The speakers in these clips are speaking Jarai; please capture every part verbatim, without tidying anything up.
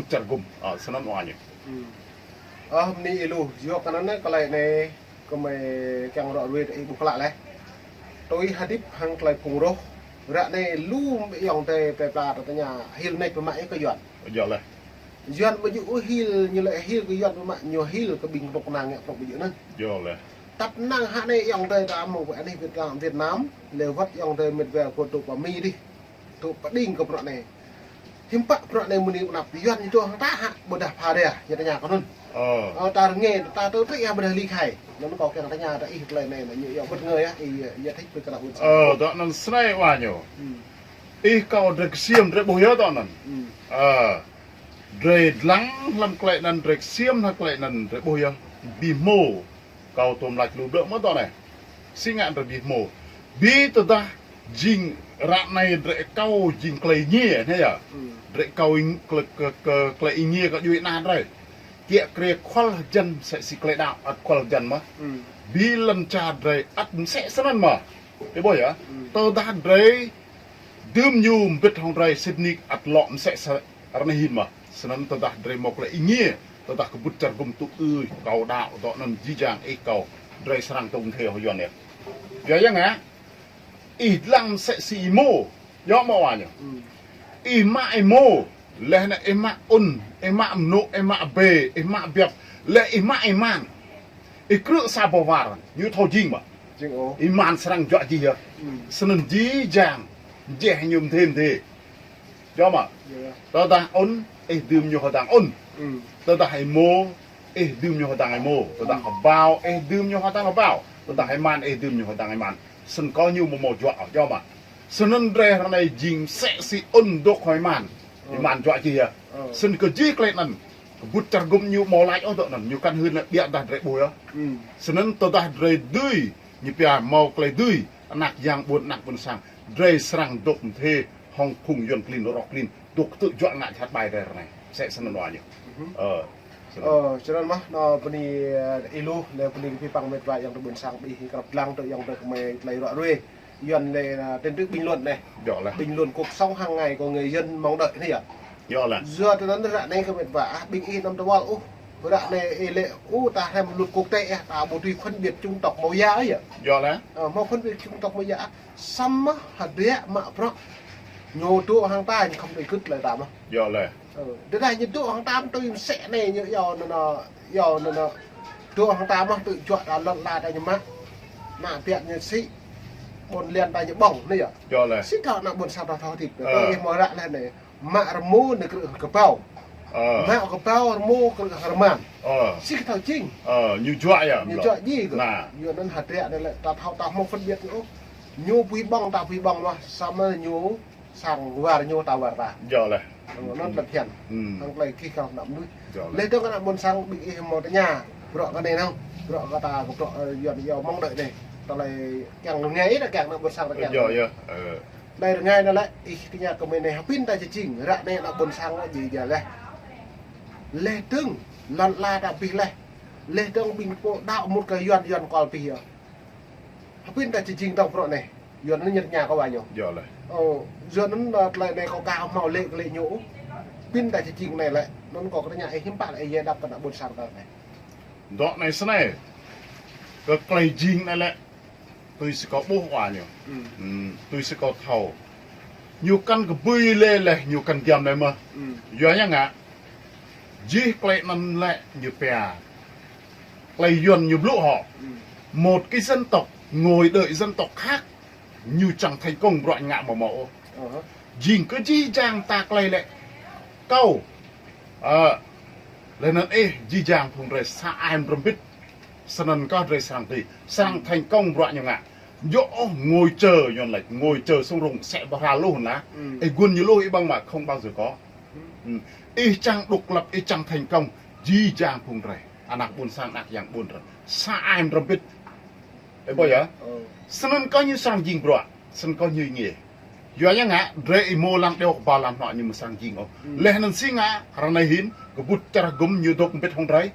čar gum, ơ, snăn wa ñu. Ơ, mni ilu, yua kơ anăn kơ lĕ anei, kơ mơi kiăng ră ruai tơ ih ƀuh klă leh. Tui hơdip hăng tơlơi phung roh. Ră anei lu ayŏng adơi pơpla tơña hil anei pơmă ih kơ Yuăn. Yua leh. Yuăn ƀu djơ̆ ôh hil, ñu lĕ hil kơ Yuăn pơmă, ñu hil kơ ƀing kơnuk kơna ngă prŏng ƀu djơ̆ anăn. Yua leh. Tăp năng hă anei ayŏng adơi ta mơ̆ng pơ anih Việt Nam, Việt Nam, lĕ wăt ayŏng adơi mĕt wa kơ tŭ pơ Mi dih. Tŭ pơ đing kơ bruă anei. Hiư̆m pă bruă anei mơ̆ng anei pơ anăp Yuăn ñu tŭ hăng ta hă, ƀôdah pha ria, ñu tơña kơ anŭn. Ơ. Ơ, ta rơngai, ta tŭ tui yơh ƀôdah ly khai. Anŭn kâo kiăng tơña ta ih tơlơi anei, ñu yơh wăt ngơi yơh, ih yơh thĭt pơ kơ anăp ƀuôn sang. Ơ, tơ anăn snei wa ñu. Ih kâo drei ksiêm, drei ƀuh yơh tơ anăn. Ơ, drei dlăng hlăm klei anăn, drei ksiêm hlăm klei anăn, drei ƀuh yơh. Bi hmô. Kâo tŭm lač lu blơ̆ mơ̆ tơ anei. Si ngă drei bi hmô. Bi tơdah jing ră anei drei akâo jing klei êngiê, anei yơh. Drei akâo êng-, klei, kơ, kơ, klei êngiê kơ djuê ana drei. Kiă kriê kual hjăn msĕ si klei đăo, ăt kual hjăn mơh. Bi lŏn čar drei ăt msĕ snăn mơh. Ih ƀuh yơh. Tơdah drei dưm ñu mbĭt hŏng drei sĭt nik ăt lŏ msĕ sa-, ră anei hĭn mơh. Snăn tơdah drei mâo klei êngiê, tơdah kơƀŭt čar gum tŭ ư, kâo đăo, tơ anăn jih jang ih kâo, drei srăng tŭ mthê hŏng Yuăn yơh. Yua yang ngă, ih dlăng msĕ si ih mô, yơh mơ̆ wa ñu. Ih mă ih mô, leh anăn ih mă ŭn, ih mă mnŭ, ih mă bê, ih mă biăp, leh ih mă ih man. Ih krư̆ sa boh war, ñu thâo jing mơ̆. Jing ôh. Ih man srăng juă jih yơh. Snăn jih jang, jeh ñu mthê mthê. Yơh mơ̆. Tơdah ŭn, ih dưm ñu hơdang ŭn. Tơdah ih mô, ih dưm ñu hơdang ih mô. Tơdah hơbao, ih dưm ñu hơdang hơbao. Tơdah ih man, ih dưm ñu hơdang ih man. Snăn kơ ñu mơ̆ mâo juă, yơh mơ̆. Snăn drei ră anei jing msĕ si ŭn dôk hŏng ih man. Ih man juă jih yơh. Snăn kơ jih klei anăn. Kơƀŭt čar gum ñu mâo lač ôh tơ anăn. Ñu kăn hưn lĕ ƀiă dah drei ƀuh yơh. Snăn tơdah drei dưi, ñu pia mâo klei dưi, anak yang ƀuôn, anak ƀuôn sang. Drei srăng dôk mthê hŏng phung Yuăn klin, roh klin, dôk tŭ juă ngă jhat ƀai drei ră anei. Msĕ snăn wa ñu. Ơ, snăn. Ơ, snăn mơh, anŏ bơni, ơ, ilu, lĕ bơni kơ pih păng mĕt wa ayŏng adơi ƀuôn sang ƀing ih krăp dlăng tơ ayŏng adơi kơ mơi tơlơi ră ruai. Yuăn lĕ, ơ, tin tức bình luận anei. Yơh leh. Bình luận cuộc sống hàng ngày của người dân mong đợi anei yơh. Yơh leh. Yua tơ anăn ră anei kơ mĕt wa, ah, ƀing ih anăm tơwăl ôh. Ră anei ih lĕ, ôh, ta hrăm luật quốc tế, ah, ta ƀu tui phân biệt chủng tộc mâo ya yơh. Yơh leh. Ơ, mâo phân biệt chủng tộc mâo ya. Samơ̆ hơdră mă bruă. Ñu tŭ hăng ta, ñu khŏm tui gưt lĕ ta mơh. Yơh leh. Ơ, tơdah ñu tŭ hăng ta mơ̆ tui msĕ anei ñu yua anăn, yua anăn. Tŭ hăng ta mơ̆ tŭ juă ta lŏn ala ta ñu mă. Mă biăp ñu sĭ. Ƀôn lan ta ñu ƀơ̆ng anei yơh. Yơh leh. Sĭt thâo anăp ƀuôn sang ta thâo hơdip. Ơ. Tui ih mơ̆ ră leh anei. Mă rơmô ñu krư̆ kơbao. Ơ. Mă kơbao rơmô krư̆ rơman. Ơ. Sĭt thâo jing. Ơ, ñu juă yơh. Ñu juă jih kơ. Nah. Yua anăn hơdră anei lĕ ta thâo ta mâo phân biệt ñu. Ñu pui ƀơ̆ng ta pui ƀơ̆ng mơh. Samơ̆ ñu sang war ñu ta war ta. Yơh leh. Ơ, anăn lĕ phiăn. Hăng klei gih kơ anăp mnuih. Yơh leh. Leh dơ̆ng anăp ƀuôn sang ƀing ih mâo tơña. Bruă kơ anei nao. Bruă kơ ta kơ bruă, ơ, Yuăn yơh mong đợi anei. Tơlơi kiăng rơngai ta kiăng anăp ƀuôn sang ta kiăng. Yơh, yơh. Ơ. Anei rơngai anăn lĕ ih tơña kơ mơi anei hơpin ta či jing. Ră anei anăp ƀuôn sang lĕ jih jang leh. Leh dơ̆ng lŏn ala ta abih leh. Leh dơ̆ng ƀing pô đăo mŭt kơ Yuăn, Yuăn kual abih yơh. Hơpin ta či jing tŏng bruă anei. Yuăn anăn ñu tơña kơ wa ñu. Yơh leh. Ơ, Yuăn anăn, ơ, tơlơi anei kâo ka hmâo lĕ kơ lĕ ñu. Hơpin ta či jing anei lĕ. Anăn kâo kơ tơña ih hiư̆m pă lĕ ih yơh đăp kơ anăp ƀuôn sang ta anei. Dŏ anei snei. Kơ klei jing anei lĕ. Tui si kâo ƀuh wa ñu. Tui si kâo thâo. Ñu kăn kơ bưi lĕ leh, ñu kăn giăm lĕ mơh. Yua yang ngă. Jih klei anăn lĕ ñu pia. Klei Yuăn ñu blŭ hŏ. Một cái dân tộc ngồi đợi dân tộc khác. Ñu čang thành công bruă ngă mơ̆ mâo ôh. Jing kơ jih jang ta klei lĕ. Kâo. Ơ. Leh anăn ih jih jang phung drei sa ai mrăm bĭt. Snăn kơ drei srăng ti. Srăng thành công bruă ñu ngă. Yơh ôh ngồi chờ, Yuăn lač ngồi chờ sung rung sĕ bơhra luh nah. Ih gun ñu luh ih ƀơ̆ng mă không bao giờ có. Ih čang độc lập, ih čang thành công. Jih jang phung drei. Anăp ƀuôn sang, anăp yang ƀuôn drei. Sa ai mrăm bĭt. Ih ƀuh yơh. Snăn kơ ñu srăng jing bruă. Snăn kơ ñu êngiê. Yua yang ngă, drei ih mô lăng đeo kơ ba lăm hnŏ ñu mơ̆ srăng jing ôh. Leh anăn si ngă, ră anei hĭn, kơƀŭt čar gum ñu dôk mbĭt hŏng drei.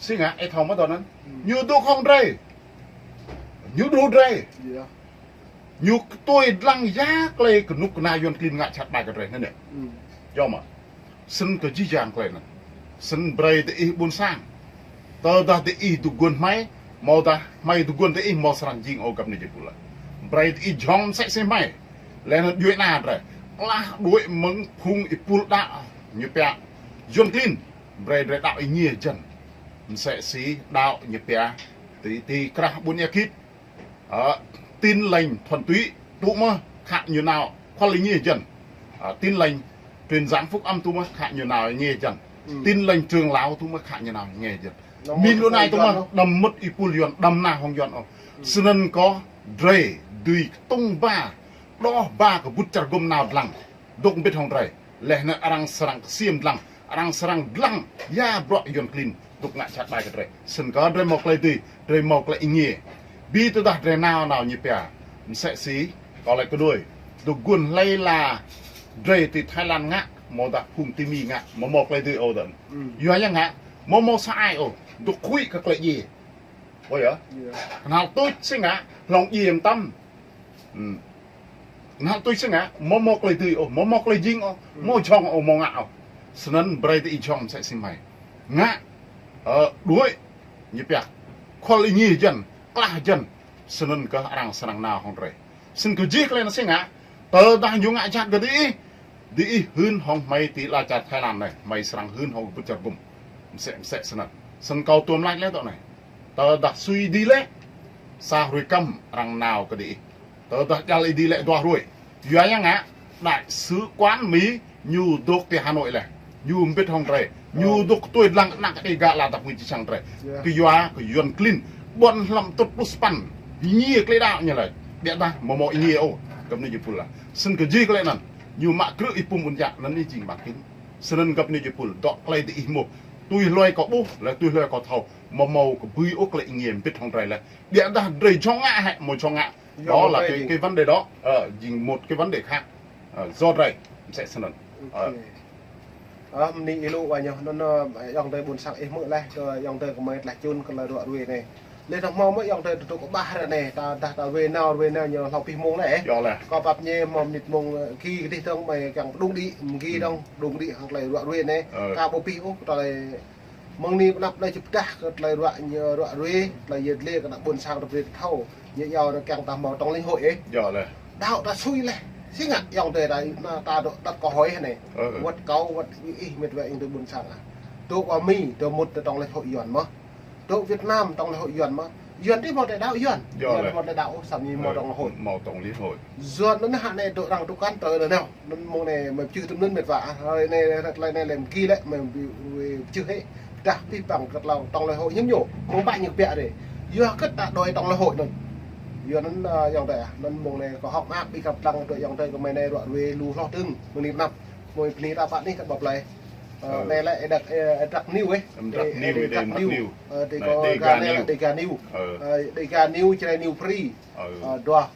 Si ngă, ih thâo mơ̆ tơ anăn. Ñu dôk hŏng drei. Ñu đru drei. Ñu tui dlăng ya klei kơnuk kơna Yuăn klin ngă jhat ƀai kơ drei anăn yơh. Yơh mơ̆. Snăn kơ jih jang klei anăn. Snăn brei diih ƀuôn sang. Tơdah diih dôk guôn hmei, mâo dah hmei dôk guôn diih mâo srăng jing ôh găp ni jih pul. Brei diih jhŏng msĕ si hmei. Leh anăn djuai ana drei. Klah đuĕ mơ̆ng phung êpul đăo ñu pia Yuăn klin. Brei drei đăo êngiê hjăn. Msĕ si đăo ñu pia ti, ti krah ƀuôn Ea Khit. Ơ, Tin Lành thuần túy, tŭ mơh khă ñu nao khuăl êngiê hjăn. Ơ, Tin Lành truyền giảng phúc âm tŭ mơh khă ñu nao êngiê hjăn. Tin Lành trưởng lão tŭ mơh khă ñu nao êngiê hjăn. Min lu anai tŭ mơh đăm mŭt êpul Yuăn, đăm nao hŏng Yuăn ôh. Snăn kơ drei dưi ktŭng ba, đoh ba kơ bŭt čar gŭm nao dlăng. Dôk mbĭt hŏng drei. Leh anăn arăng srăng ksiêm dlăng, arăng srăng dlăng ya bruă Yuăn klin dôk ngă jhat ƀai kơ drei. Snăn kơ drei mâo klei dưi, drei mâo klei êngiê. Bi tơdah drei nao nao ñu pia. Msĕ si, kâo lač kơ đuĕ. Dôk guôn hlei la drei ti Thái Lan ngă, mâo dah phung ti mi ngă, mâo mâo klei dưi ôh dơ̆ng. Yua yang ngă, mâo mâo sa ai ôh, dôk huĭ kơ klei djiê. Ơ yơh. Knhal tuč si ngă, hlŏng djiê mtam. Knhal tuč si ngă, mâo mâo klei dưi ôh, mâo mâo klei jing ôh, mâo jhŏng ôh, mâo ngă ôh. Snăn brei diih jhŏng msĕ si hmei. Ngă, ơ, đuĕ, ñu pia. Khuăl êngiê hjăn, klah hjăn. Snăn kơ arăng srăng nao hŏng drei. Snăn kơ jih klei anăn si ngă, tơdah ñu ngă jhat kơ diih, diih hưn hŏng hmei ti ala čar Thái Lan anei, hmei srăng hưn hŏng bŭt čar gŭm. Msĕ, msĕ snăn. Snăn kâo tuôm lač leh dŏ anei. Tơdah sui êdi lĕ, sa hruê kăm arăng nao kơ diih. Tơdah djăl êdi lĕ dua hruê. Yua yang ngă, đại sứ quán Mi ñu dôk ti Hà Nội leh. Ñu mbĭt hŏng drei. Ñu dôk tui dlăng anăn kơ Dega ala dap ngui či sang drei. Kyua kơ Yuăn klin ƀuăn hlăm tŭt pluh sa păn. Êngiê klei đăo ñu leh. Ƀiădah mâo mâo êngiê ôh. Găp ni jih pul. Snăn kơ jih klei anăn. Ñu mă krư̆ ih pum ƀuôn jă anăn ih jing ƀăng kĭn. Snăn găp ni jih pul. Dŏ klei diih mŭt. Tui hlue kâo ƀuh, leh tui hlue kâo thâo. Mâo mâo kơ bui ôh klei êngiê mbĭt hŏng drei leh. Ƀiădah drei jhŏng ngă hĕ, mâo jhŏng ngă. Đó là cái, cái vấn đề đó. Ơ, jing một cái vấn đề khác. Ơ, do drei, msĕ snăn. Ơ. Ơ, mni ilu wa ñu, anăn, ơ, ayŏng adei ƀuôn sang ih hmư̆ leh, kơ ayŏng adei kơ hmei tlaih čun kơ klei ruă ruê anei. Leh anăn hmâo mơ̆ ayŏng adei tŭ tŭ kơ ƀah ră anei, ta, ta, ta ruê nao, ruê nao ñu hlâo pih mông leh. Yơh leh. Kâo pap ñe hmâo mnĭt mông, ơ, ki kơdih dơ̆ng hmei kiăng pơdŭng đĭ, mgi dơ̆ng, pơdŭng đĭ hŏng klei ruă ruê anei. Ơ. Ka ƀu pih ôh, klei Mơ̆ng anei pơnăp anei či pơdah kơ tơlơi ruă ñu ruă ruê, tơlơi yơh dlê kơ ană ƀuôn sang rơp rê thâo. Ñu yua anăn kiăng ta hmâo trong lĕnh hội ih. Yơh leh. Đăo ta sui leh. Si ngă ayŏng adei ta, anăn ta dŏ tăt kơ hội anei. Ơ. Wăt kâo, wăt ih, ih mĕt wa ayŏng adei ƀuôn sang ah. Dŏ wa Mi, dŏ mŭt tơ trong lĕnh hội Yuăn mơh. Dŏ Việt Nam trong lĕnh hội Yuăn mơh. Yuăn tih hmâo tơlơi đăo Yuăn. Yơh leh. Yuăn hmâo tơlơi đăo ôh, săm ñu hmâo trong lĕnh hội. Hmâo trong lĕnh hội. Yuăn anăn hă anei dŏ arăng tŭ kăn tơ anăn. Anăn mơ̆ng anei mơ̆ pơčeh tơm anăn mĕt wa. Ơ, anei, anei, anei, anei, mơ̆ ki lĕ, mơ̆ pơčeh hĕ. Pơdah pih păng kơ tlâo trong lĕnh hội hiưm ñu. Mơ̆ng ƀă ñu kbiă dih. Yua kơ ta đuaĭ trong lĕnh hội anăn. Yua anăn, ơ, ayŏng adei ah. Anăn mơ̆ng anei kâo hŏk mơak ƀĭ kăp tlang tui ayŏng adei kơ hmei anei ruă ruê lu hloh dơ̆ng. Mơ̆ng anei pơnăp. Mơ̆ng anei ta pă anei kơ ƀăp leh. Ơ, anei lĕ Ê Đăk, Ê, Ê Đăk News ê. Ê Đăk News, Ê Đăk News. Ơ, ti kâo Dega anei lĕ Dega News. Ơ, Dega News, Jrai News Free. Ơ, duah.